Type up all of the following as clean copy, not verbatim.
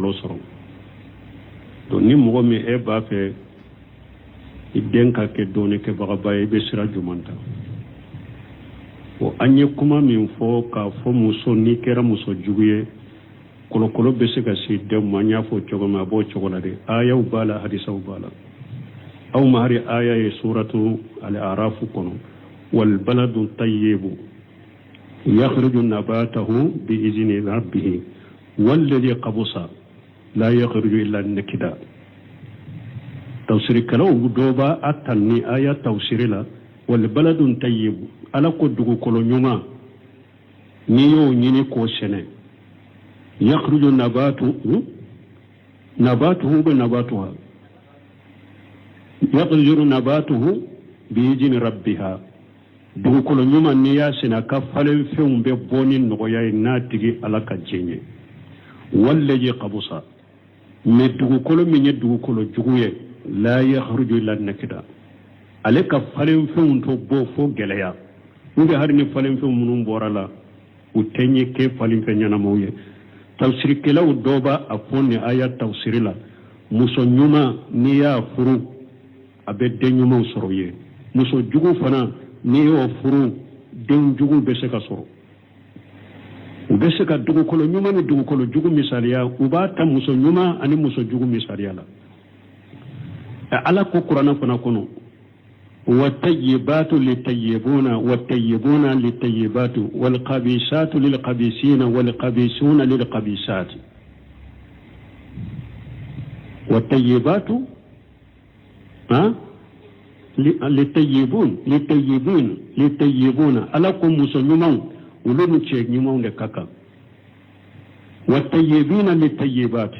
kɔlɔlɔ sɔrɔ. Donc ni mɔgɔ min e b'a fɛ i den ka kɛ dɔnnikɛbagaba ye, i bɛ sira jumɛn ta? Bon, an ye kuma min fɔ k'a fɔ muso, n'i kɛra muso jugu ye, kɔlɔkɔlɔ bɛ se ka se denw ma, an y'a fɔ cogo min, a b'o cogo la de. Ayaw b'a la, hadisaw b'a la. Aw ma hari aya ye suratu al-arafu kɔnɔ: walbaladu tayyibu yakhruju nabatahu bi izni rabbihi walladhi khabusa la yakhruju illa nakida. Tafsirikɛlaw dɔ b'a a ta ni aya tafsiri la: walbaladu tayyibu, Ala ko dugukolo ɲuman, n'i y'o ɲini k'o sɛnɛ, yakhruju nabatu nabatuhu bɛ nabatuha yakhruju nabatuhu bi izni rabbiha. Dugukolo ɲuman, n'i y'a sɛnɛ, a ka falenfɛnw bɛ bɔ ni nɔgɔya ye n'a tigi Ala ka diɲɛ ye. Wallazi khabusa, mais dugukolo min ye dugukolo jugu ye, la yakhruju illa nakida, ale ka falenfɛnw to bɔ fo gɛlɛya ou bien hali ni falenfɛn minnu bɔra la, u tɛ ɲɛ kɛ falenfɛn ɲɛnamaw ye. Tafsirikɛlaw dɔ b'a a fɔ nin aya tafsiri la: muso ɲuman, n'i y'a furu, a bɛ den ɲumanw sɔrɔ ye. Muso jugu fana, n'i y'o furu, den jugu bɛ se ka sɔrɔ. U bɛ se ka dugukolo ɲuman ni dugukolo jugu misaliya, u b'a ta muso ɲuman ani muso jugu misaliya la. Ala ko Kuranɛ fana kɔnɔ: والطيبات للطيبون والطيبون للطيبات والخبيثات للخبيثين والخبيثون للخبيثات. والطيبات ها للطيبون للطيبين للطيبون. Ala ko muso ɲumanw, olu ni cɛ ɲumanw de ka kan. والطيبين للطيبات,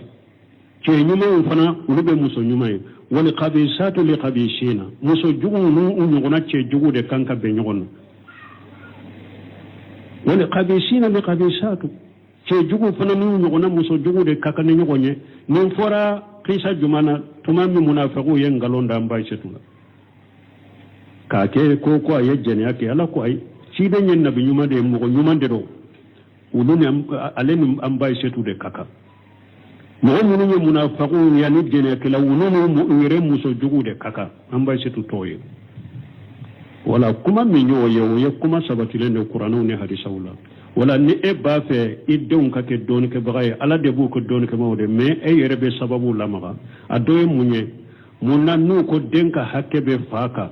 cɛ ɲumanw fana, olu bɛ muso ɲuman ye. والخبيثات للخبيثين, muso juguw n'u ɲɔgɔnna cɛ jugu de kan ka bɛn ɲɔgɔn na. والخبيثين للخبيثات, cɛ jugu fana n'u ɲɔgɔnna muso jugu de ka kan ni ɲɔgɔn ye. Nin fɔra kisa jumɛn na? Tuma min munafiqiw ye nkalon da an ba Ayisetu la k'a kɛ ko a ye jɛnɛya kɛ, Ala ko ayi, ciden ye nabi ɲuman de ye, mɔgɔ ɲuman de don, olu ni ale ni an ba Ayisetu de ka kan. Mɔgɔ minnu ye munafakiw ye ani jɛnɛyakɛla, olu n'u yɛrɛ muso jugu de ka kan, an ba Ayisetu t'o ye. Wala kuma min y'o ye, o ye kuma sabatilen de Kuranɛw ni hadisaw la. Wala ni e b'a fɛ i denw ka kɛ dɔɔnikɛbaga ye, Ala de b'u kɛ dɔɔnikɛbagaw de, mais e yɛrɛ bɛ sababu lamaga. A dɔ ye mun ye? Mun na n'u ko den ka hakɛ bɛ fa kan,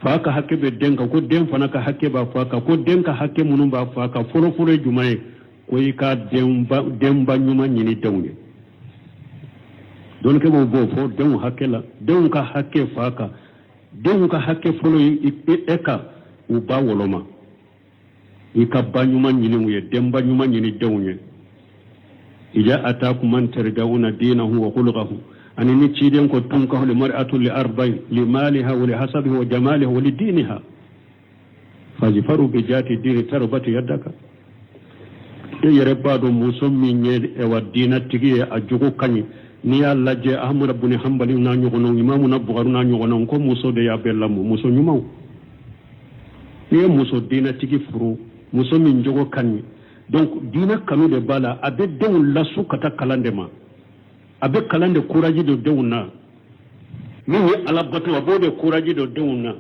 fa ka hakɛ bɛ den kan, ko den fana ka hakɛ b'a fa kan, ko den ka hakɛ minnu b'a fa kan, fɔlɔfɔlɔ ye jumɛn ye? Ko i ka denba ɲuman ɲini denw ye. Dɔnnikɛbaaw b'o fɔ denw hakɛ la. Denw ka hakɛ fa kan, denw ka hakɛ fɔlɔ ye e ka u ba woloma, i ka ba ɲuman ɲini u ye, denba ɲuman ɲini denw ye. إذا أتاكم من ترضون دينه وخلقه. Ani ni ciden ko تنكح المرأة لأربع: لمالها ولحسبها وجمالها ولدينها فاظفروا بذات الدين تربت يداك. E yɛrɛ b'a dɔn muso min ye ɛwa diinatigi ye, a jogo ka ɲi. N'i y'a lajɛ, Ahmadu buni Hanbali n'a ɲɔgɔnnaw, Imamuna Bukhari n'a ɲɔgɔnnaw, ko muso de y'a bɛɛ lamɔ, muso ɲumanw. N'i ye muso diinatigi furu, muso min jogo ka ɲi, donc diinɛ kanu de b'a la, a bɛ denw lasu ka taa kalan de ma, a bɛ kalan de courage don denw na. Min ye Ala bato, a b'o de courage don denw na.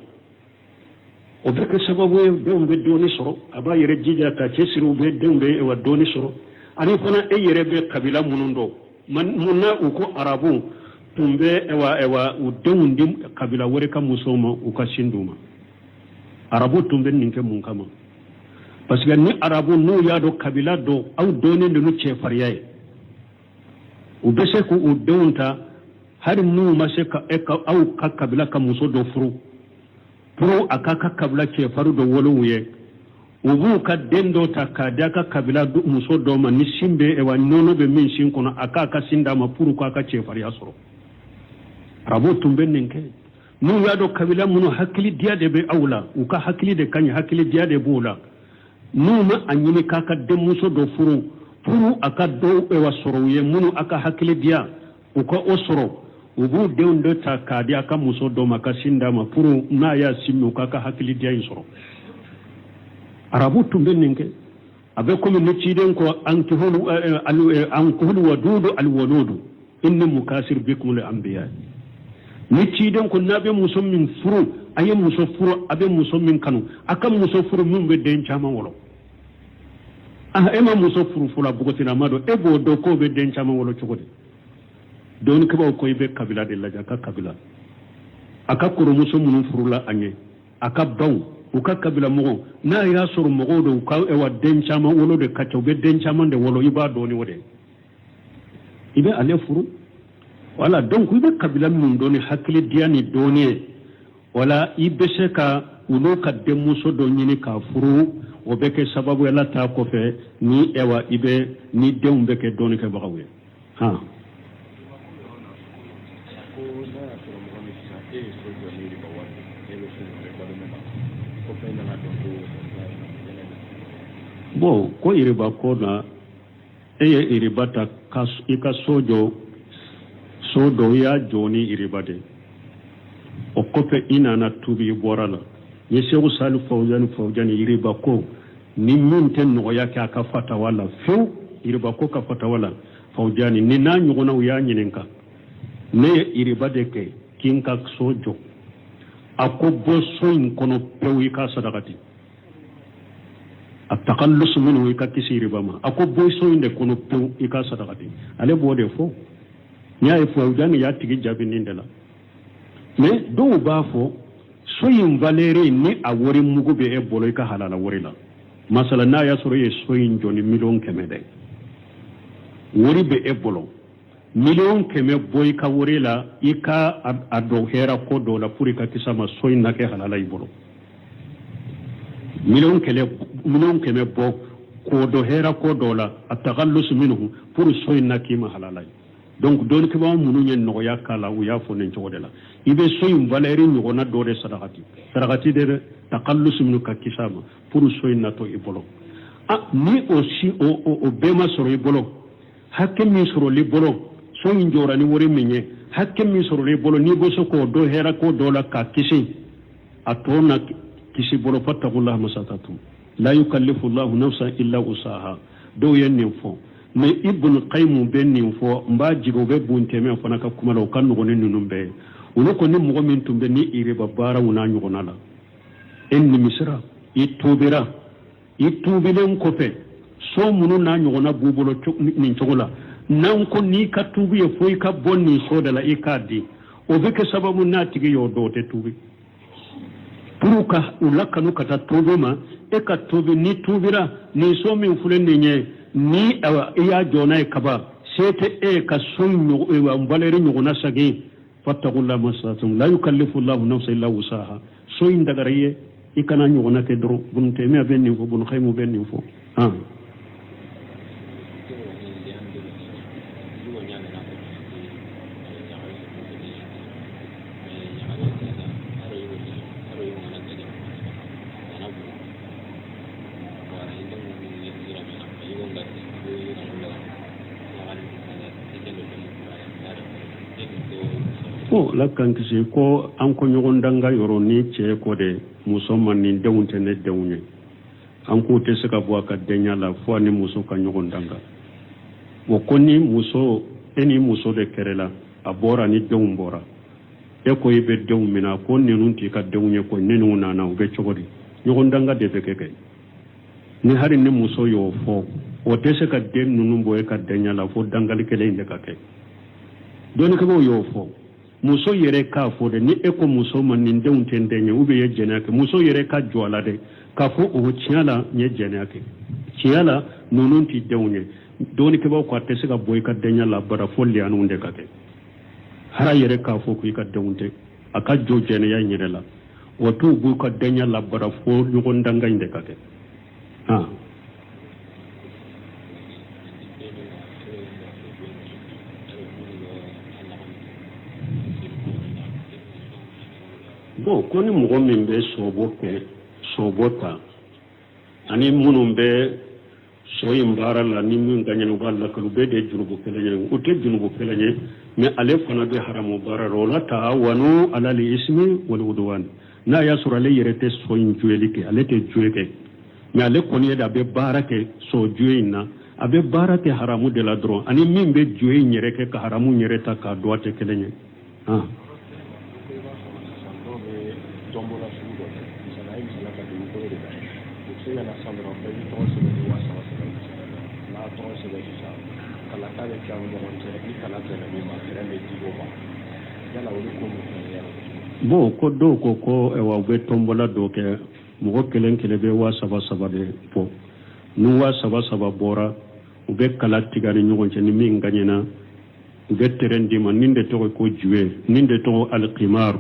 O bɛ kɛ sababu ye denw bɛ dɔɔni sɔrɔ. A b'a yɛrɛ jija ka cɛsiri, u bɛ denw bɛ wa dɔɔni sɔrɔ. Ani fana e yɛrɛ bɛ kabila minnu dɔn, mun na u ko arabu tun bɛ ɛwa u denw di kabila wɛrɛ ka musow ma, u ka sin d'u ma? Arabu tun bɛ nin kɛ mun kama? Parce que ni arabu n'u y'a dɔn kabila dɔ aw dɔnnen don ni cɛfarinya ye, u bɛ se k'u denw ta, hali n'u ma se ka e ka aw ka kabila ka muso dɔ furu pour a ka kabila cɛfarin dɔ wolo u ye, u b'u ka den dɔ ta k'a di a ka kabila muso dɔ ma, ni sin bɛ wa nɔnɔ bɛ min sin kɔnɔ, a k'a ka sin d'a ma pour k'a ka cɛfarinya sɔrɔ. Arabu tun bɛ nin kɛ. N'u y'a dɔn kabila minnu hakili diya de bɛ aw la, u ka hakili de ka ɲi, hakili diya de b'u la, n'u ma a ɲini k'a ka denmuso dɔ furu pour a ka dɔw wa sɔrɔ u ye minnu a ka hakili diya, u ka o sɔrɔ, u b'u denw dɔ ta k'a di a ka muso dɔ ma ka sin d'a ma pour n'a y'a sin min, u k'a ka hakili diya in sɔrɔ. Arabu tun bɛ nin kɛ. A bɛ komi ni ciden ko ankihul wadudu alwaludu inni mukasir bikum al anbiya. Ni ciden ko n'a bɛ muso min furu, a ye muso furu, a bɛ muso min kanu, a ka muso furu min bɛ den caman wolo. Ah, e ma muso furu fɔlɔ, bogotilama don, e b'o dɔn k'o bɛ den caman wolo cogo di? Dɔnnikɛbaaw ko i bɛ kabila de lajɛ, a ka kabila, a ka kɔrɔmuso minnu furula a ɲɛ, a ka baw, u ka kabila mɔgɔw, n'a y'a sɔrɔ mɔgɔw don u ka ewa den caman wolo de ka ca, u bɛ den caman de wolo, i b'a dɔn ni o de ye, i bɛ ale furu. Wala, donc i bɛ kabila minnu dɔn ni hakilidiya ni dɔnni ye, wala i bɛ se ka olu ka denmuso dɔ ɲini k'a furu, o bɛ kɛ sababu ye Ala ta kɔfɛ ni ewa i bɛ ni denw bɛ kɛ dɔnnikɛbagaw ye. Han. Ko n'a y'a sɔrɔ mɔgɔ min sisan e ye so jɔ ni riba wari ye, e bɛ so jɔ balo min na, kɔfɛ i nana dɔn ko Bon, ko iriba ko na, e ye iriba ta ka i ka so jɔ, so dɔ i y'a jɔ ni iriba de, o kɔfɛ i nana tuubi, i bɔra la. Ni Seku Sali Fawuzani Fawuzani iriba ko ni min tɛ nɔgɔya kɛ a ka fatawa la fewu, iriba ko ka fatawa la, Fawuzani ni n'a ɲɔgɔnnaw y'a ɲininka, ne ye iriba de kɛ k'i n ka so jɔ, a ko bɔ so in kɔnɔ pewu, i k'a sadakati. A takallusu minhu, i ka kisi iriba ma. A ko bɔ so in de kɔnɔ pewu, i k'a sadakati. Ale b'o de fɔ. N'i y'a ye Fawuzani y'a tigi jaabi nin de la. Mais dɔw b'a fɔ so in valeur ni a wari mugu bɛ e bolo i ka halala wari la. Masala, n'a y'a sɔrɔ e ye so in jɔ ni 100 000 000 dɛ, wari bɛ e bolo, 100 000 000 bɔ i ka wari la, i ka a dɔn hɛrɛ ko dɔ la pour i ka kisi a ma, so in na kɛ halala i bolo. 100 000 000 bɔ k'o dɔn hɛrɛ ko dɔ la, a takallusu minhu, pour so in na k'i ma halala ye. Donc dɔnnikɛbaa minnu ye nɔgɔya k'a la, u y'a fɔ nin cogo de la: i bɛ so in valeur ɲɔgɔnna dɔ de sadakati, sadakati de dɛ, takallusu minhu, ka kisi a ma, pour so in natɔ i bolo. Ah, ni o si o bɛɛ ma sɔrɔ i bolo, hakɛ min sɔrɔli bolo, so in jɔra ni wari min ye, hakɛ min sɔrɔli bolo, n'i bɛ se k'o dɔ hɛrɛ ko dɔ la k'a kisi, a tɔ na kisi bolo. Fattaqullaha masata'tum la yukallifu llahu nafsan illa wusaha. Dɔw ye nin fɔ, mais Ibn Qayyim bɛ nin fɔ, n b'a jigin o bɛ Bun Tɛmɛ fana ka kuma la, o ka nɔgɔn ni ninnu bɛɛ ye. Olu ko ni mɔgɔ min tun bɛ ni iriba baaraw n'a ɲɔgɔnna la, e nimisira, i tuubira, i tuubilen kɔfɛ so minnu n'a ɲɔgɔnna b'u bolo nin cogo la, n'an ko n'i ka tuubi ye fo i ka bɔ nin so de la i k'a di, o bɛ kɛ sababu n'a tigi y'o dɔn, o tɛ tuubi. Pour ka u lakanu ka taa tuubi ma, e ka tuubi, ni tuubira, nin so min filɛ nin ye, ni i y'a jɔ n'a ye kaban, se tɛ e ka so valeur ɲɔgɔnna segin. Fattaqullaha mastata'tum la yukallifu llahu nafsan illa wusaha. So in dagara i ye, i kana ɲɔgɔnna kɛ dɔrɔn. Bun Taymiya bɛ nin fɔ, Bun Qayyim bɛ nin fɔ. Han. Ko Ala k'an kisi ko an ko ɲɔgɔn danga yɔrɔ ni cɛ ko de muso ma nin denw tɛ ne denw ye, an k'u tɛ se ka bɔ a ka denya la fo a ni muso ka ɲɔgɔn danga. O ko ni muso, e ni muso de kɛrɛla, a bɔra ni denw bɔra, e ko i bɛ denw minɛ, ko ninnu t'i ka denw ye, ko ninnu nana, u bɛ cogo di? Ɲɔgɔn danga de bɛ kɛ kɛ. Ni hali ni muso y'o fɔ, o tɛ se ka den ninnu bɔ e ka denya la fo dangali kelen in de ka kɛ. Dɔnnikɛbaaw y'o fɔ. Muso yɛrɛ k'a fɔ dɛ, ni e ko muso ma nin denw tɛ n den ye, ou bien i ye jɛnɛya kɛ, muso yɛrɛ ka jɔ a la dɛ k'a fɔ o tiɲɛ la, n ye jɛnɛya kɛ, tiɲɛ la ninnu t'i denw ye. Dɔnnikɛbaaw ko a tɛ se ka bɔ i ka denya la bara fo liyaniw de ka kɛ. Hara yɛrɛ k'a fɔ ko i ka denw tɛ, a ka jɔ jɛnɛya in yɛrɛ la, o t'u b'u ka denya la bara fo ɲɔgɔn danga in de ka kɛ. Han. Bon, ko ni mɔgɔ min bɛ sɔbɔ kɛ, sɔbɔ ta, ani minnu bɛ so in baara la, ni min ka ɲɛna u b'a lakali, u bɛɛ de ye junubu kelen ye. U tɛ junubu kelen ye, mais ale fana bɛ haramu baara la. O la taawanu alal ismi wal udwan. N'a y'a sɔrɔ ale yɛrɛ tɛ so in joueli kɛ, ale tɛ jouer kɛ. Mais ale kɔni ye de a bɛ baara kɛ sɔ jouer in na, a bɛ baara kɛ haramu de la dɔrɔn, ani min bɛ jouer in yɛrɛ kɛ ka haramu yɛrɛ ta k'a dun, a tɛ kelen ye. Ah. Dɔw bɛ tɔnbɔla sugu dɔ kɛ, misali a ye misaliya ta dugukolo de kan, u bɛ se ka na sisan dɔrɔn bɛɛ b'i tɔgɔ sɛbɛn ni 3000 misali la, n'a tɔgɔ sɛbɛn sisan, kalata bɛ kɛ aw ni ɲɔgɔn cɛ, ni kala bɛnna min ma, terrain bɛ di o ma. Yala olu ko mun fɛn yala? Bon, ko dɔw ko ayiwa, u bɛ tɔnbɔla dɔ kɛ, mɔgɔ kelen kelen bɛ 3000 de bɔ. Ni 3000 bɔra, u bɛ kala tigɛ ni ɲɔgɔn cɛ, ni min gaɲɛna, u bɛ terrain d'i ma. Nin de tɔgɔ ko jouer, nin de tɔgɔ alkimaru.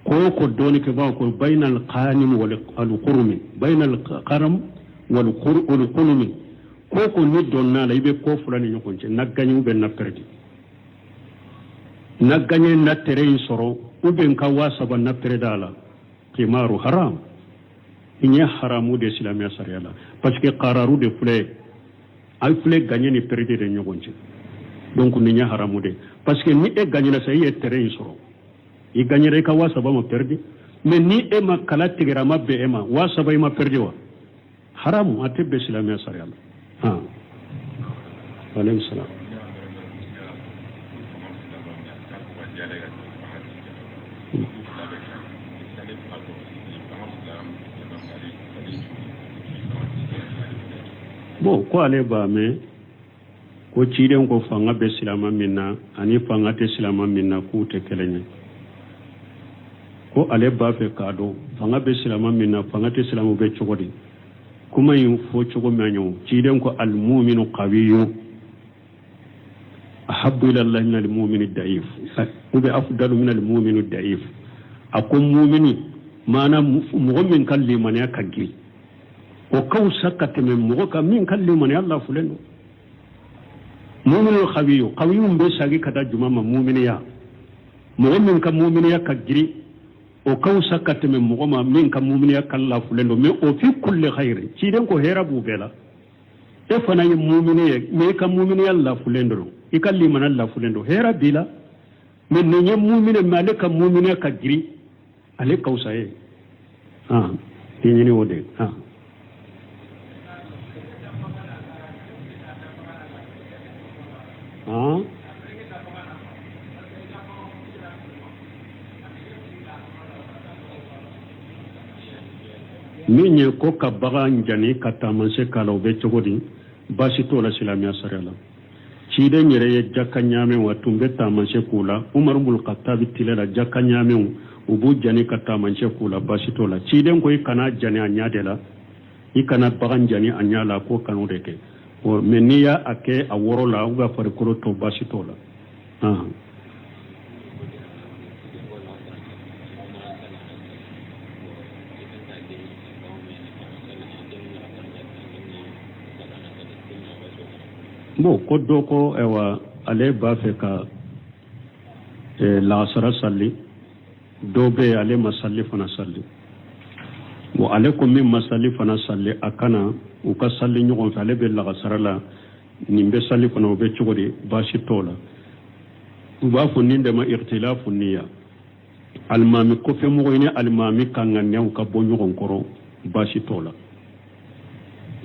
Ko dɔnnikɛbaaw ko bayna alqanim wal alqurmi, bayna alqaram wal qurmi, ko ni donna la, i bɛ ko fila ni ɲɔgɔn cɛ, na gagner ou bien na perdre. Na gagner, na terrain in sɔrɔ, ou bien ka 3000 na perdre a la. Kimaru haram, nin ye haramu de silamɛya sariya la, parce que kararu de filɛ, aw filɛ gagner ni perdre de ɲɔgɔn cɛ. Donc nin ye haramu de, parce que ni e gagnera sa, i ye terrain in sɔrɔ, i gagnera, i ka 3000 ma perdre. Mais ni e ma kala tigɛra, a ma bɛn e ma, 3000 i ma perdre wa? Haramu, a tɛ bɛn silamɛya sariya la. Han, aleykum salam. Bon, ko ale b'a mɛn ko ciden ko fanga bɛ silama min na ani fanga tɛ silama min na, k'u tɛ kelen ye. Ko ale b'a fɛ k'a dɔn fanga bɛ silama min na, fanga tɛ silama bɛ cogo di? Kuma in fɔ cogo min ɲɛ, ciden ko almuminu qawiyu ahabbu ila Allah min almumini da'if, ou bien afdalu min almumini da'if. A ko mumini, maana mɔgɔ min ka limaniya ka girin, o ka wusa ka tɛmɛ mɔgɔ kan min ka limaniya lafulen don. Muminu qawiyu, qawiyu bɛ sagi ka taa juma ma muminiya, mɔgɔ min ka muminiya ka girin, o ka wusa ka tɛmɛ mɔgɔ ma min ka muminiya ka lafulen don. Mais o fi kulli khayri, ciden ko hɛrɛ b'u bɛɛ la. E fana ye mumini ye, mais i ka muminiya lafulen don, i ka limaniya lafulen don, hɛrɛ b'i la. Mais nin ye mumini, mais ale ka muminiya ka girin, ale ka wusa ye. Ah, i ɲini o de. Ah, ah. Min ye ko ka bagan jani ka taamasiyɛn k'a la, o bɛ cogo di? Baasi t'o la silamɛya sariya la. Ciden yɛrɛ ye jaka ɲaamɛw, a tun bɛ taamasiyɛn k'u la. Umaru bun katabi tile la, jaka ɲaamɛw, u b'u jani ka taamasiyɛn k'u la, baasi t'o la. Ciden ko i kana jani a ɲɛ de la, i kana bagan jani a ɲɛ la, k'o kan'o de kɛ. Mais n'i y'a kɛ a woro la ou bien farikolo tɔ, baasi t'o la. Bon, ko dɔ ko ayiwa, ale b'a fɛ ka lagasara sali, dɔw bɛ yen ale ma sali fana sali. Bon, ale ko min ma sali fana sali, a kana u ka sali ɲɔgɔn fɛ, ale bɛ lagasara la, nin bɛ sali fana, o bɛ cogo di? Baasi t'o la. U b'a fɔ nin de ma ikhtilafu niya. Alimami kɔfɛmɔgɔ ni alimami ka ŋaniyaw ka bɔ ɲɔgɔn kɔrɔ, baasi t'o la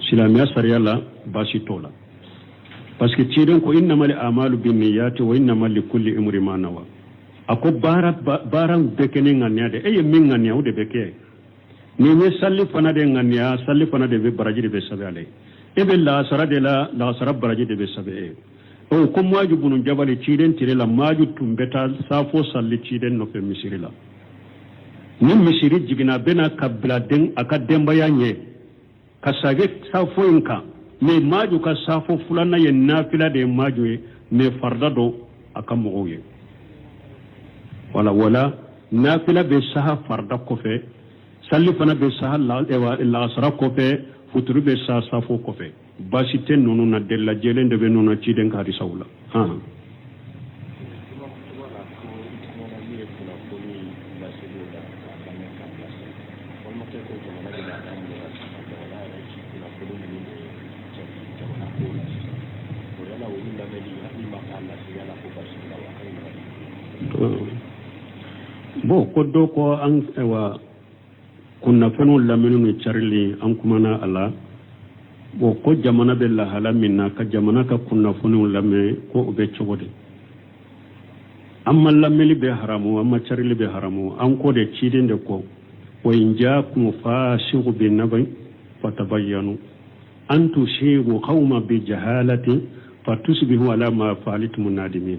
silamɛya sariya la, baasi t'o la, parce que ciden ko innamal a'malu binniyati wa innama likulli imri ma nawa. A ko baaraw bɛɛ kɛ ni ŋaniya de. E ye min ŋaniya, o de bɛ kɛ. Ni ye sali fana de ŋaniya, sali fana de bɛ baraji de bɛ sɛbɛn ale. E bɛ laasara de la, laasara baraji de bɛ sɛbɛn e. O ko Muaju bunu Jabali, ciden tile la, Muaju tun bɛ taa safo sali ciden nɔfɛ misiri la. Ni misiri jiginna, a bɛna ka bila den a ka denbaya ɲɛ ka sage safo in kan. Mais Muaju ka safo filanan ye nafila de ye Muaju ye, mais farida don a ka mɔgɔw ye. Wala nafila bɛ saha farida kɔfɛ, sali fana bɛ saha lagasara kɔfɛ, futuru bɛ saha safo kɔfɛ. Baasi tɛ ninnu na, delila jɛlen de bɛ ninnu na ciden ka hadisaw la. Han, bon, ko dɔ ko an ayiwa Kunnafoniw lamɛnni ni carili, an kumana a la. Bon, ko jamana bɛ lahala min na, ka jamana ka kunnafoniw lamɛn, ko o bɛ cogo di? An ma lamɛnni bɛ haramu, an ma carili bɛ haramu. An ko de, ciden de ko: wa in jaakum fasiqu bi naba'in fatabayyanu an tusibu qawma bi jahalatin fatusbihu ala ma fa'altum nadimin.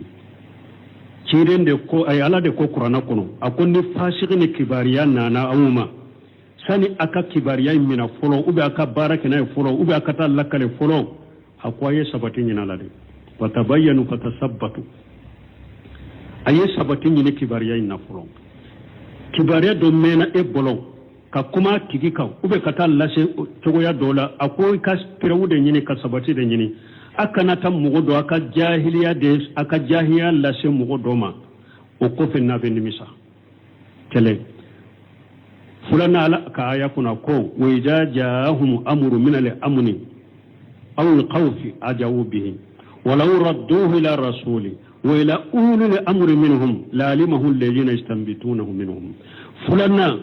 Ciden de ko, ay, Ala de ko Kuranna kɔnɔ, a ko ni fasigi ni kibariya nana aw ma, sani a ka kibariya in minɛ fɔlɔ, ou bien a ka baara kɛ n'a ye fɔlɔ, ou bien a ka taa lakale fɔlɔ, a ko a ye sabati ɲini a la de. Fatabayyanu, fatasabbatu, a ye sabati ɲini kibariya in na fɔlɔ. Kibariya dɔ mɛnna e bolo ka kuma a tigi kan, ou bien ka taa lase cogoya dɔ la, a ko i ka preuve de ɲini, ka sabati de ɲini. A kana taa mɔgɔ dɔ, a ka jahiliya de, a ka jahiliya lase mɔgɔ dɔ ma, o kɔfɛ n'a bɛ nimisa. Kɛlɛ filanan, Ala ka aya kɔnɔ ko: wa iza jaahum amru min al amni aw al khawfi aja'u bihi walaw radduhu ila rasuli wa ila ulil amri minhum la'alimahu alladhina yastanbitunahu minhum. Filanan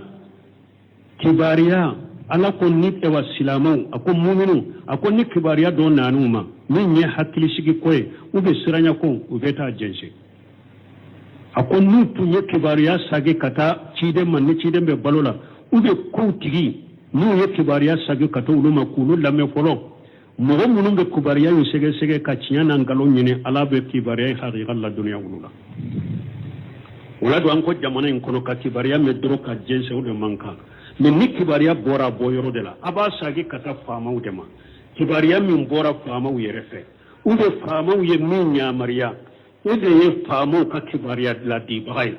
kibariya, Ala ko ni ewa silamɛw, a ko muminu, a ko ni kibariya dɔ nan'u ma min ye hakilisigi ko ye, u bɛ siranya ko, u bɛ taa jɛnsɛn. A ko n'u tun ye kibaruya sagi ka taa ciden ma, ni ciden bɛ balo la, u bɛ kow tigi, n'u ye kibaruya sagi ka taa olu ma k'olu lamɛn fɔlɔ, mɔgɔ minnu bɛ kibaruya in sɛgɛsɛgɛ ka tiɲɛ n'a nkalon ɲini, Ala bɛ kibaruya in hakika ladɔnniya olu la. O la don, an ko jamana in kɔnɔ, ka kibaruya mɛn dɔrɔn ka jɛnsɛn, o de man kan. Mais ni kibaruya bɔra a bɔ yɔrɔ de la, a b'a sagi ka taa faamaw de ma. Kibaruya min bɔra faamaw yɛrɛ fɛ, ou bien faamaw ye min yamaruya, o de ye faamaw ka kibaruya ladibaga ye.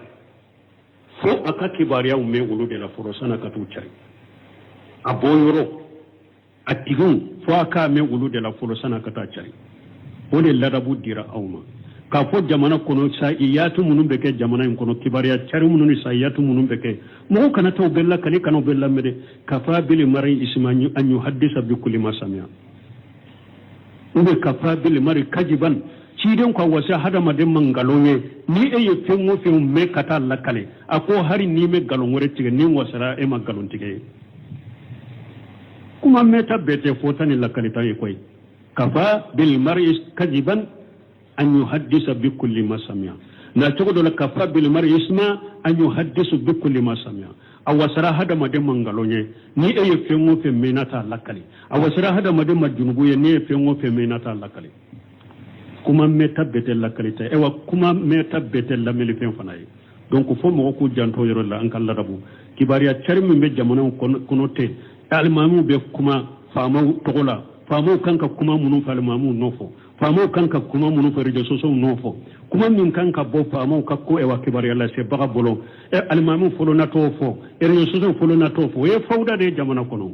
Fo a ka kibaruyaw mɛn olu de la fɔlɔ san'a ka t'u cari. A bɔ yɔrɔ, a tigiw, fo a k'a mɛn olu de la fɔlɔ san'a ka taa cari. O de ladabu dira aw ma k'a fɔ jamana kɔnɔ. Sayiyatu minnu bɛ kɛ jamana in kɔnɔ, kibaruya cari minnu ni sayiyatu minnu bɛ kɛ, mɔgɔw kana taa u bɛɛ lakali, kana u bɛɛ lamɛn dɛ. Kafa bil mari isma an yuhaddisa bi kulli ma sami'a, ou bien kafa bil mari kajiban. Ciden ka wasa hadamaden ma nkalon ye ni e ye fɛn o fɛn mɛn ka taa lakale. A ko hari n'i bɛ nkalon wɛrɛ tigɛ, ni wasara e ma nkalon tigɛ ye. Kuma mɛnta bɛɛ tɛ fɔta ni lakalita ye koyi. Kafa bil mari kajiban an yuhaddisa bi kulli ma sami'a. Na cogo dɔ la, kafa bil mari isma an yuhaddisu bi kulli ma sami'a. A wasara hadamaden ma nkalon ye ni e ye fɛn o fɛn mɛn na t'a lakale. A wasara hadamaden ma junubu ye n'i ye fɛn o fɛn mɛn na t'a lakale. Kuma mɛnta bɛɛ tɛ lakalita ye, ayiwa, kuma mɛnta bɛɛ tɛ lamɛnlifɛn fana ye. Donc fo mɔgɔ k'u janto yɔrɔ la. An ka ladabu kibaruya cari min bɛ jamanaw kɔnɔ tɛ, alimamiw bɛ kuma faamaw tɔgɔ la. Faamaw kan ka kuma minnu fɔ, alimamiw n'o fɔ. Faamaw kan ka kuma minnu fɔ, réseaux sociaux n'o fɔ. Kuma min kan ka bɔ faamaw ka ko, ɛwa, kibaruya lasebaga bolo, ɛ, alimamiw fɔlɔ natɔ fɔ, réseaux sociaux fɔlɔ natɔ fɔ, o ye fawuda de ye jamana kɔnɔ.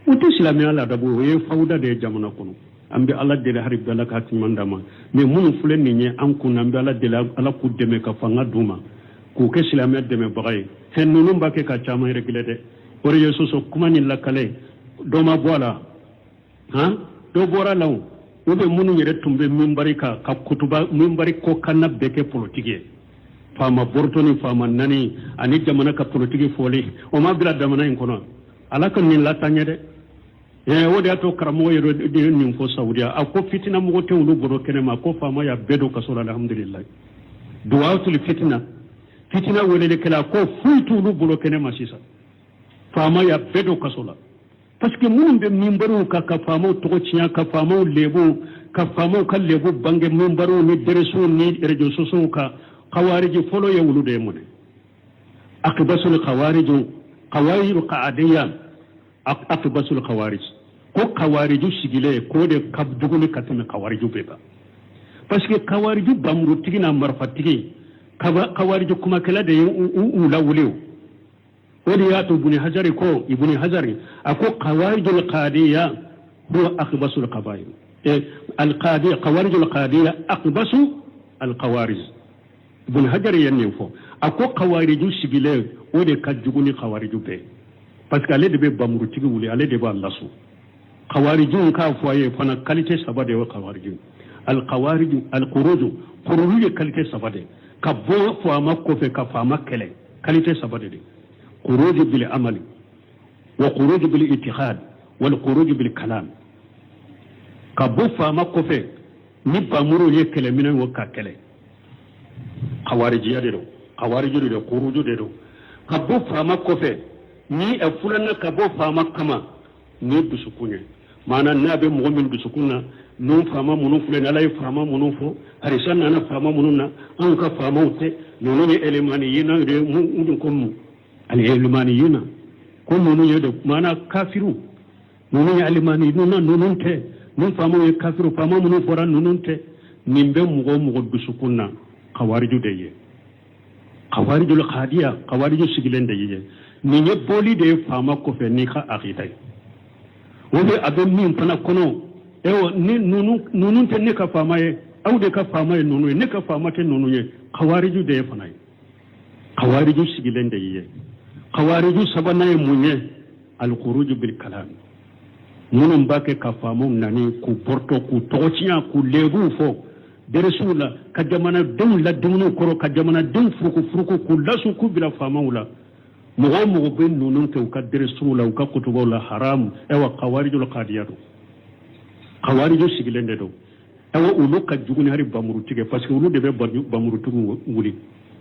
O tɛ silamɛya ladabu, o ye fawuda de ye jamana kɔnɔ. An bɛ Ala deli hali bi, Ala ka hakili ɲuman d'an ma. Mais minnu filɛ nin ye an kun na, an bɛ Ala deli, Ala k'u dɛmɛ ka fanga d'u ma k'u kɛ silamɛya dɛmɛbaga ye. Fɛn ninnu b'a kɛ ka caman yɛrɛ dɛ. O réseaux sociaux kuma ni lakale, dɔ ma bɔ a la, han, dɔ bɔra la. O u bɛ minnu yɛrɛ tun bɛ minbari kan ka kutuba minbari kɔkanna bɛɛ kɛ politiki ye, faama bɔrɔtɔ ni faama nani ani jamana ka politiki fɔli, o ma bila jamana in kɔnɔ. Ala ka nin lataaɲɛ dɛ. O de y'a to karamɔgɔ yɛrɛ de ye nin fɔ Saudiya. A ko fitina mɔgɔ tɛ olu bolo kɛnɛ ma. Ko faama y'a bɛɛ don kaso la, alhamdulilayi. Duwatul fitina, fitina welelikɛla, ko foyi t'olu bolo kɛnɛ ma sisan. Faama y'a bɛɛ don kaso la, parce que minnu bɛ minbariw kan ka faamaw tɔgɔ tiɲɛ, ka faamaw lebu, ka faamaw ka lebu bange minbariw ni dɛrɛsiw ni réseaux sociaux kan, kawariji fɔlɔ ye olu de ye. Mun akibasul kawariju, kawariju kaadiya, akibasul kawarij, ko kawariju sigilen k'o de ka jugu ni ka tɛmɛ kawariju bɛɛ kan, parce que kawariju bamurutigi n'a marifatigi, kawariju kumakɛla de ye u lawuli. O de y'a to Ibuni Hajari ko, Ibuni Hajari a ko kawarijul qadiya huwa akbasul qabail, alqadiya, kawarijul qadiya akbasu alkawarij. Ibuni Hajari ye nin fɔ. A ko kawariju sigilen, o de ka jugu ni kawariju bɛɛ, parce que ale de bɛ bamurutigi wuli, ale de b'a lasu. Kawarijuw k'a fɔ a ye fana, qualité saba de ye kawariju. Alkawariju alkuruju, kuruju ye qualité saba de, ka bɔ faama kɔfɛ ka faama kɛlɛ, qualité saba de. Khuruju bil amali wa khuruju bil itihad wal khuruju bil kalam. Ka bɔ faama kɔfɛ ni bamuru ye kɛlɛminɛn ye ka kɛlɛ, kawarijiya de don, kawariju de don, khuruju de don. Ka bɔ faama kɔfɛ ni a fulanna ka bɔ faama kama ni dusukun ye, maana n'a bɛ mɔgɔ min dusukun na, ninnu faama minnu filɛ nin, Ala ye faama minnu fɔ, harisa nana faama minnu na, anw ka faamaw tɛ, ninnu ye elemaniyina de ye, mun ko mun ali elemaniyina ko ninnu ye de, maana kafiru ninnu ye alimaniyina, ninnu tɛ, ninnu faamaw ye kafiru, faama minnu fɔra ninnu tɛ. Nin bɛ mɔgɔ o mɔgɔ dusukun na, kawariju de ye, kawarijul kadiya, kawariju sigilen de ye. Nin ye bɔli de ye faama kɔfɛ n'i ka akida ye. O bɛ a bɛ min fana kɔnɔ, ewa ni ninnu tɛ ne ka faama ye, aw de ka faama ye ninnu ye, ne ka faama tɛ ninnu ye, kawariju de ye fana ye, kawariju sigilen de ye. Kawariju sabanan ye mun ye? Alikuruju bil kalam, minnu b'a kɛ ka faamaw nani, k'u bɔrɔtɔ, k'u tɔgɔ tiɲɛ, k'u lebuw fɔ deresiw la, ka jamanadenw ladumuni kɔrɔ, ka jamanadenw furukufuruku, k'u lasu, k'u bila faamaw la. Mɔgɔ o mɔgɔ bɛ ninnu kɛ u ka deresiw la, u ka kutubaw la, haramu. Ayiwa, kawarijul kadiya don, kawariju sigilen de don. Ayiwa, olu ka jugu ni hali bamurutigi, parce que olu de bɛ bamurutigiw wuli.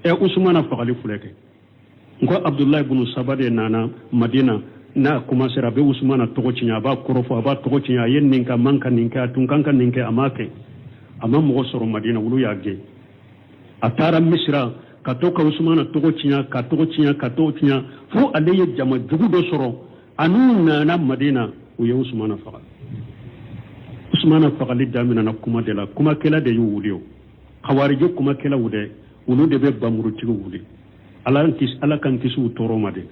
Ɛ, Usumana fagali filɛ kɛ, n ko Abudulayi bunu Saba de nana Madina, n'a commencera a bɛ Usumana tɔgɔ tiɲɛ, a b'a kɔrɔfɔ, a b'a tɔgɔ tiɲɛ, a ye nin kɛ, a man ka nin kɛ, a tun kan ka nin kɛ, a m'a kɛ, a ma mɔgɔ sɔrɔ Madina, olu y'a gɛn. A taara Misira ka to ka Usumana tɔgɔ tiɲɛ, ka tɔgɔ tiɲɛ, ka tɔgɔ tiɲɛ, fo ale ye jama jugu dɔ sɔrɔ, a n'u nana Madina, u ye Usumana faga. Usumana fagali daminɛna kuma de la, kumakɛla de y'u wuli, o kawariji kumakɛlaw dɛ, olu de bɛ bamurutigiw wuli. Ala k'an kisi u tɔɔrɔ ma de.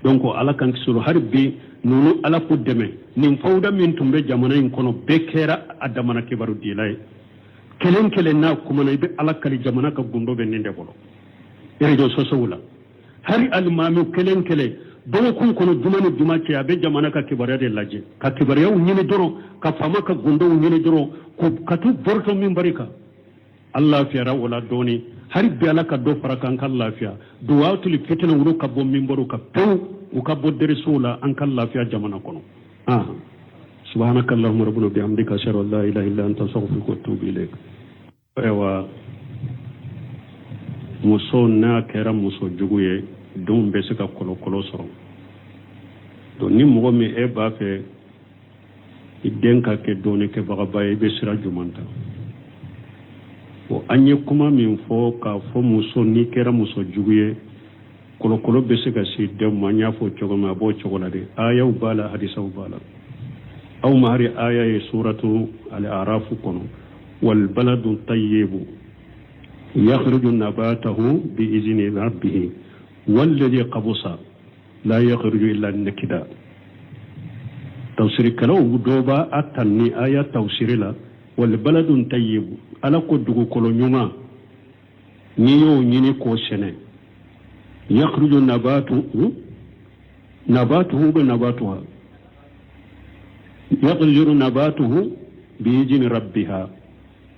Donc Ala k'an kisi, hali bi ninnu Ala k'u dɛmɛ. Nin fawuda min tun bɛ jamana in kɔnɔ, bɛɛ kɛra a damana kibaru dila ye. Kelen kelen n'a kumana, i bɛ Ala kali, jamana ka gundo bɛ nin de bolo réseaux sociaux la. Hali alimami kelen kelen, dɔgɔkun kɔnɔ, juma ni juma cɛ, a bɛ jamana ka kibaruya de lajɛ, ka kibaruyaw ɲini dɔrɔn, ka faama ka gundow ɲini dɔrɔn, ka t'u bɔrɔtɔ minbari kan. An lafiyara o la dɔɔni, hali bi Ala ka dɔ fara kan, ka lafiya. Duwatuli fitina, olu ka bɔ minbariw kan pewu, u ka bɔ deresow la, an ka lafiya jamana kɔnɔ. Subhanaka allahumma rabbana bihamdika, ashhadu an la ilaha illa anta, astaghfiruka wa atubu ilayk. Ayiwa, muso n'a kɛra muso jugu ye, denw bɛ se ka kɔlɔkɔlɔ sɔrɔ. Donc ni mɔgɔ min e b'a fɛ i den ka kɛ dɔnnikɛbagaba ye, i bɛ sira jumɛn ta? Bon, an ye kuma min fɔ k'a fɔ muso n'i kɛra muso jugu ye, kɔlɔkɔlɔ bɛ se ka se den ma, an y'a fɔ cogo min, a b'o cogo la de. Ayaw b'a la, hadisaw b'a la. Aw ma hari aya ye suratu al-arafu kɔnɔ, wal baladu tayyibu yakhruju nabatahu bi izni rabbihi walladhi qabusa la yakhruju illa nakida. Tafsirikɛlaw dɔ b'a a ta ni aya tafsiri la, wal baladu tayyibu, Ala ko dugukolo ɲuman, n'i y'o ɲini k'o sɛnɛ, yakhruju nabatu nabatuhu bɛ nabatuha yakhruju nabatuhu bi izni rabbiha,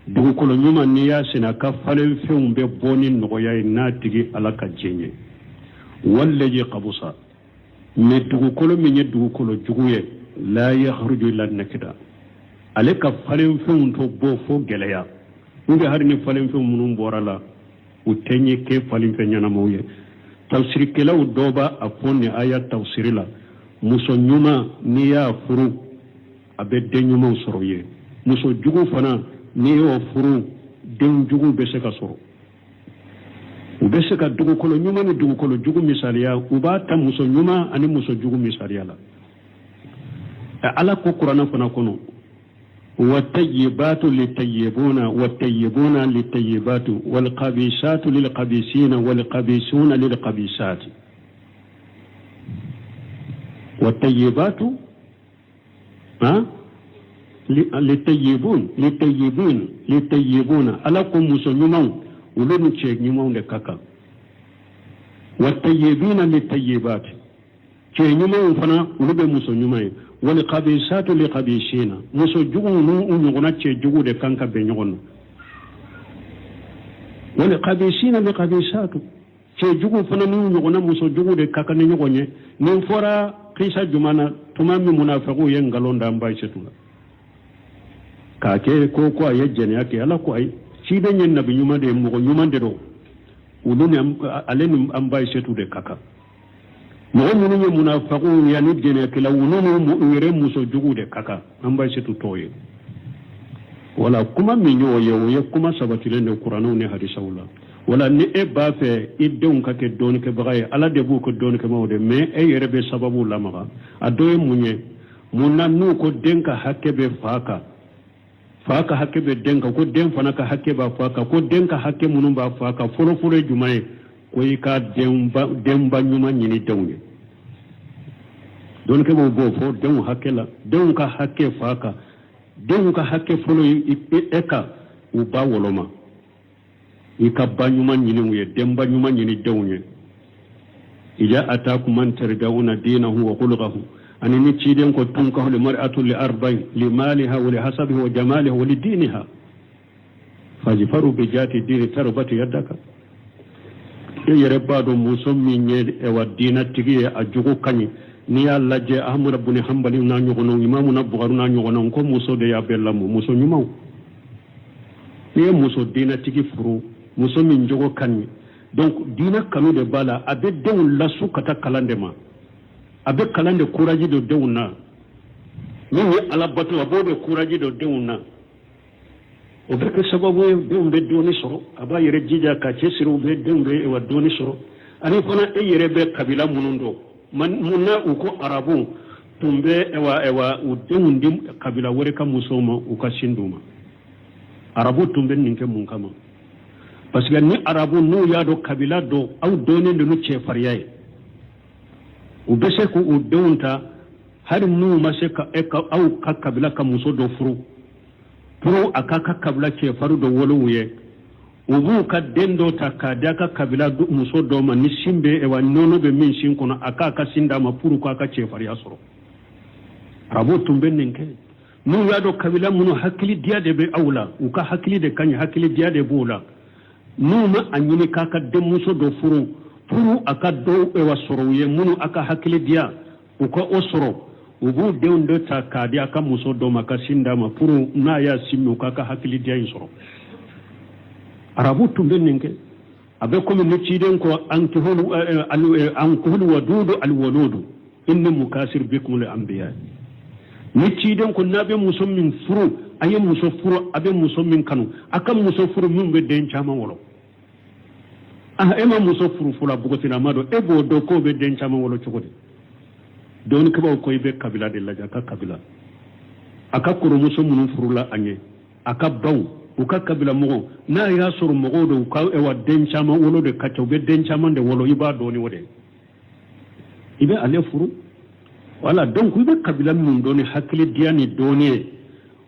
dugukolo ɲuman n'i y'a sɛnɛ, a ka falenfɛnw bɛ bɔ ni nɔgɔya ye n'a tigi Ala ka diɲɛ ye. Wallazi qabusa, mais dugukolo min ye dugukolo jugu ye, la yakhruju illa nakida, ale ka falenfɛnw to bɔ fo gɛlɛya, ou bien hali ni falenfɛn minnu bɔra la, u tɛ ɲɛ kɛ falenfɛn ɲɛnamaw ye. Tafsirikɛlaw dɔ b'a a fɔ nin aya tafsiri la, muso ɲuman n'i y'a furu, a bɛ den ɲumanw sɔrɔ ye. Muso jugu fana, n'i y'o furu, den jugu bɛ se ka sɔrɔ. U bɛ se ka dugukolo ɲuman ni dugukolo jugu misaliya, u b'a ta muso ɲuman ani muso jugu misaliya la. Ala ko kuranɛ fana kɔnɔ, والطيبات للطيبون والطيبون للطيبات والقبيسات للقبيسين والقبيسون للقبيسات والطيبات ها للطيبون للطيبين للطيبون. Ala ko muso ɲumanw, olu ni cɛ ɲumanw de ka kan. والطيبين للطيبات, cɛ ɲumanw fana, olu bɛ muso ɲuman ye. والقبيسات للقبيسين, muso juguw n'u ɲɔgɔnna cɛ jugu de kan ka bɛn ɲɔgɔn na. والقبيسين للقبيسات. Cɛ jugu fana n'u ɲɔgɔnna muso jugu de ka kan ni ɲɔgɔn ye. Nin fɔra kisa jumɛn na tuma min munafigiw ye nkalon da an ba Aisatu la k'a kɛ ko a ye jɛnɛya kɛ. Ala ko ayi, ciden ye nabi ɲuman de ye, mɔgɔ ɲuman de don. Olu ni ale ni an ba Aisatu de ka kan. Mɔgɔ minnu ye munafagiw ye ani jɛnɛyakɛla, olu n'u yɛrɛ muso jugu de ka kan, an ba Aisatu t'o ye. Wala kuma min y'o ye, o ye kuma sabatilen de kuranɛw ni hadisaw la. Wala ni e b'a fɛ i denw ka kɛ dɔɔnikɛbaga ye, Ala de b'u kɛ dɔɔnikɛbagaw de, mais e yɛrɛ bɛ sababu lamaga. A dɔ ye mun ye? Mun na n'u ko den ka hakɛ bɛ fa kan, fa ka hakɛ bɛ den kan, ko den fana ka hakɛ b'a fa kan, ko den ka hakɛ minnu b'a fa kan fɔlɔfɔlɔ ye jumɛn ye? Ko i ka denba ɲuman ɲini denw ye. Dɔnnikɛbaaw b'o fɔ denw hakɛ la. Denw ka hakɛ fa kan, denw ka hakɛ fɔlɔ e ka u ba woloma, i ka ba ɲuman ɲini u ye, denba ɲuman ɲini denw ye. Ija atakum man tardawna dinahu wa khuluquhu. Ani ni ciden ko tunkahu li mar'atu li arba'in li maliha wa li hasabiha wa jamaliha wa li diniha fajfaru bi jati dini taribati yadaka. E yɛrɛ b'a dɔn muso min ye ewa diinatigi ye, a jogo ka ɲi. N'i y'a lajɛ Ahmadu buni Hanbali n'a ɲɔgɔnnaw, Imamuna Bukhari n'a ɲɔgɔnnaw, ko muso de y'a bɛɛ lamɔ, muso ɲumanw. N'i ye muso diinatigi furu, muso min jogo ka ɲi, donc diinɛ kanu de b'a la, a bɛ denw lasu ka taa kalan de ma, a bɛ kalan de courage don denw na. Min ye Ala bato, a b'o de courage don denw na. O bɛ kɛ sababu ye denw bɛ dɔnni sɔrɔ. A b'a yɛrɛ jija ka cɛsiri, u bɛ denw bɛ wa dɔnni sɔrɔ. Ani fana e yɛrɛ bɛ kabila minnu dɔn, mun na u ko arabu tun bɛ wa u denw di kabila wɛrɛ ka musow ma u ka sin d'u ma? Arabu tun bɛ nin kɛ mun kama? Parce que ni arabu n'u y'a dɔn kabila dɔ aw dɔnnen don ni cɛfarinya ye, u bɛ se k'u denw ta, hali n'u ma se ka e ka aw ka kabila ka muso dɔ furu pour a k'a ka kabila cɛfarin dɔ wolo u ye, u b'u ka den dɔ ta k'a di a ka kabila muso dɔ ma, ni sin bɛ wa nɔnɔ bɛ min sin kɔnɔ, a k'a ka sin d'a ma pour k'a ka cɛfarinya sɔrɔ. Arabu tun bɛ nin kɛ. N'u y'a dɔn kabila minnu hakili diya de bɛ aw la, u ka hakili de ka ɲi, hakili diya de b'u la, n'u ma a ɲini k'a ka denmuso dɔ furu pour a ka dɔw wa sɔrɔ u ye minnu a ka hakili diya, u ka o sɔrɔ, u b'u denw dɔ ta k'a di a ka muso dɔ ma ka sin d'a ma pour n'a y'a sin min, u k'a ka hakili diya in sɔrɔ. Arabu tun bɛ nin kɛ. A bɛ komi ni ciden ko ankihul wadudu alwaludu inni mukasir bikum al anbiya. Ni ciden ko n'a bɛ muso min furu, a ye muso furu, a bɛ muso min kanu, a ka muso furu min bɛ den caman wolo. Ah, e ma muso furu fɔlɔ, bogotilama don, e b'o dɔn k'o bɛ den caman wolo cogo di? Dɔnnikɛbaaw ko i bɛ kabila de lajɛ, a ka kabila, a ka kɔrɔmuso minnu furula a ɲɛ, a ka baw, u ka kabila mɔgɔw, n'a y'a sɔrɔ mɔgɔw don u ka wa den caman wolo de ka ca, u bɛ den caman de wolo, i b'a dɔn ni o de ye, i bɛ ale furu. Wala donc i bɛ kabila minnu dɔn ni hakili diya ni dɔnni ye,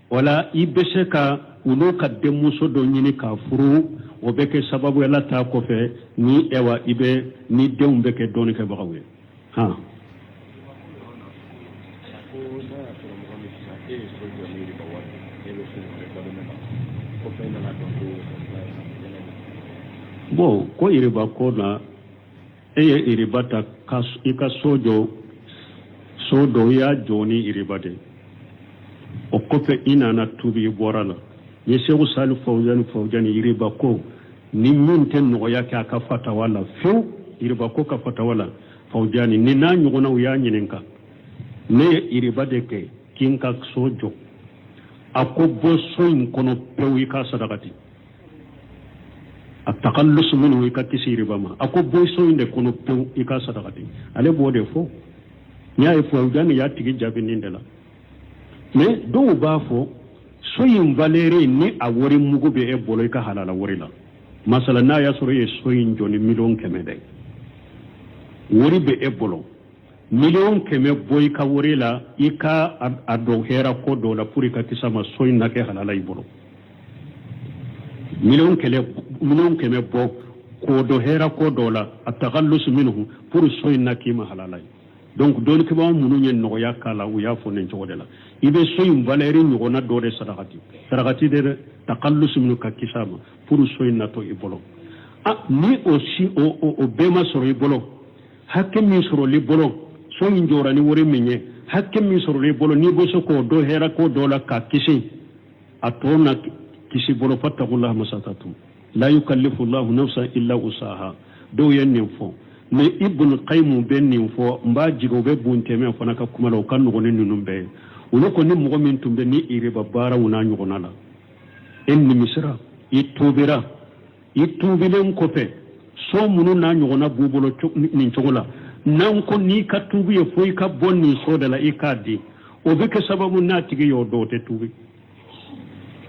wala i bɛ se ka olu ka denmuso dɔ ɲini k'a furu, o bɛ kɛ sababu ye Ala ta kɔfɛ ni ɛwa i bɛ ni denw bɛ kɛ dɔnnikɛbagaw ye. Han. Ko n'a y'a sɔrɔ mɔgɔ min sisan e ye so jɔ ni riba wari ye, e bɛ so jɔ balo ne ma, kɔfɛ i nana dɔn ko bon ko iriba ko na e ye iriba ta ka i ka so jɔ, so dɔ i y'a jɔ ni iriba de, o kɔfɛ i nana tuubi, i bɔra la. Ni Seku Sali Fawuzani Fawuzani iriba ko ni min tɛ nɔgɔya kɛ a ka fatawa la fewu, iriba ko ka fatawa la, Fawuzani ni n'a ɲɔgɔnnaw y'a ɲininka, ne ye iriba de kɛ k'i n ka so jɔ, a ko bɔ so in kɔnɔ pewu, i k'a sadakati. A takallusu minhu, i ka kisi iriba ma. A ko bɔ so in de kɔnɔ pewu, i k'a sadakati. Ale b'o de fɔ. N'i y'a ye Fawuzani y'a tigi jaabi nin de la. Mais dɔw b'a fɔ so in valeur ni a wari mugu bɛ e bolo i ka halala wari la. Masala n'a y'a sɔrɔ e ye so in jɔ ni 100 000 miliyɔn de wari bɛ e bolo, 100 000 miliyɔn bɔ i ka wari la, i ka a don hɛrɛ ko dɔ la pour i ka kisi a ma, so in na kɛ halala i bolo. 100 000 miliyɔn bɔ k'o don hɛrɛ ko dɔ la, a takallusu minhu, pour so in na k'i ma halala ye. Donc dɔnnikɛbaa minnu ye nɔgɔya k'a la, u y'a fɔ nin cogo de la: i bɛ so in valeur ɲɔgɔnna dɔ de sadakati, sarakati de dɛ, takallusu minhu, ka kisi a ma, pour so in na to i bolo. Ni o si o bɛɛ ma sɔrɔ i bolo, hakɛ min sɔrɔl'i bolo, so in jɔra ni wari min ye, hakɛ min sɔrɔl'i bolo, n'i bɛ se k'o dɔ hɛrɛ ko dɔ la k'a kisi, a tɔ na kisi bolo. Fattaqullaha masata'tum la yukallifu llahu nafsan illa wusaha. Dɔw ye nin fɔ, mais Ibn Qayyim bɛ nin fɔ, n b'a jigin o bɛ Bun Taymiya fana ka kuma la, o ka nɔgɔn ni ninnu bɛɛ ye. Olu ko ni mɔgɔ min tun bɛ ni iriba baaraw n'a ɲɔgɔnna la, e nimisira, i tuubira, i tuubilen kɔfɛ, so minnu n'a ɲɔgɔnna b'u bolo nin cogo la, n'an ko n'i ka tuubi ye fo i ka bɔ nin so de la i k'a di, o bɛ kɛ sababu n'a tigi y'o dɔn, o tɛ tuubi.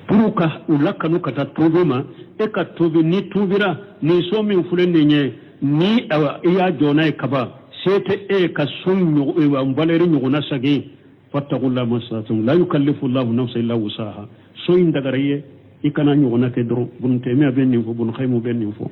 Pour ka u lakanu ka taa tuubi ma, e ka tuubi, n'i tuubira, nin so min filɛ nin ye, ni i y'a jɔ n'a ye kaban, se tɛ e ka so valeur ɲɔgɔnna segin. Fattaqullaha mastata'tum la yukallifu llahu nafsan illa wusaha. So in dagara i ye, i kana ɲɔgɔnna kɛ dɔrɔn. Bun Taymiya bɛ nin fɔ, Bun Qayyim bɛ nin fɔ.